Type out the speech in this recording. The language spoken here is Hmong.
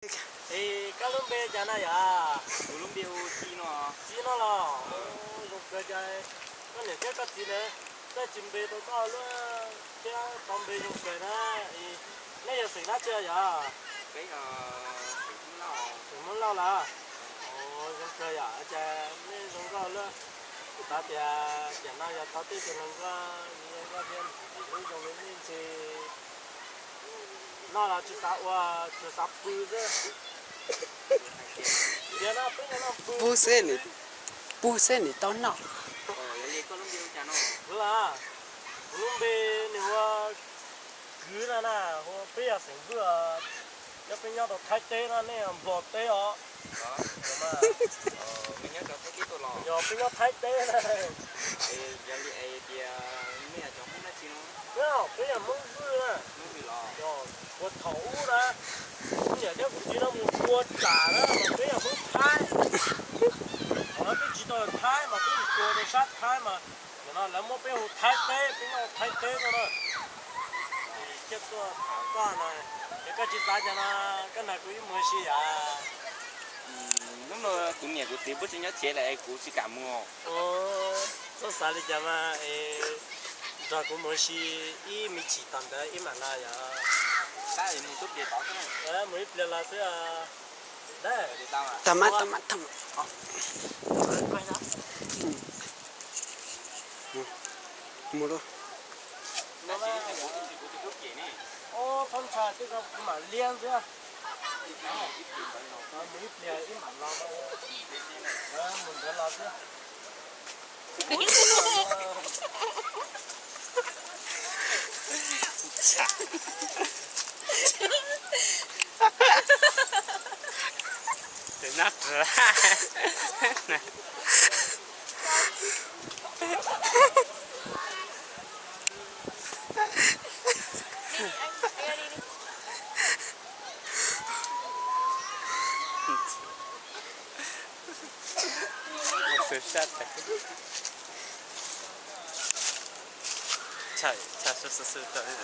Es koj lub npe cas no yom? Kuv lub npe hu Txi no. Txi no los? Zoo kawg. Cas koj niam thiab koj txiv lawv txawj tsis npe rau koj luaj thiab tau npe zoo kawg na. Nej yog xeem dab tsi yom? Xeem Hmoob Lauj los? Zoo kawg yom, cas nej zoo nkauj luaj. Kuv xav tias tiam no yog tau tej tus hluas nkauj zoo nkauj thiab ntxim ntxim hlub zoo li nej ntshe noj los tsis xav ua, tsuas xav pw xwb. Tias no peb nyob no pw. Pub xwb, pub xwb nws tau noj. Kuv los, kuv lub npe nws hu ua Kwv no na, hu peb yog xeem Vwj, cov peb nyob rau Thaib teb no, nej Nplog teb os. Yog peb nyob Thaib teb na. Peb yog Hmoob Vwj na. Yog puag thaum ub na, kuv niam thiab kuv txiv no mus tua tsam na mas peb yog Hmoob Thaib. Thaum no peb tsis tau yog Thaib mas peb mus tua rau sab Thaib mas nim no lawv muab peb hu Thaib teb, peb nyob Thaib teb no na. Thiaj tuaj tham koj no, es koj tsis xav cas no, koj nrog kuv ib mus ua si yom? Hnub no kuv niam kuv txiv puab tsis nyob tsev lawm es kuv tsis kam mus. Txhob xav li cas mas, nrog kuv mus ua si ib me chim tom ntawd ib mam los yom. Mus ib pliag los xwb. Tag mas, tag mas, tag mas. Mus lauj. Txhob ntshai, tej zaum kuv mam liab xwb. Mus ib pliag ib mam los, mus ntawd los xwb. Tshaj, tshaj, tshaj, tshaj.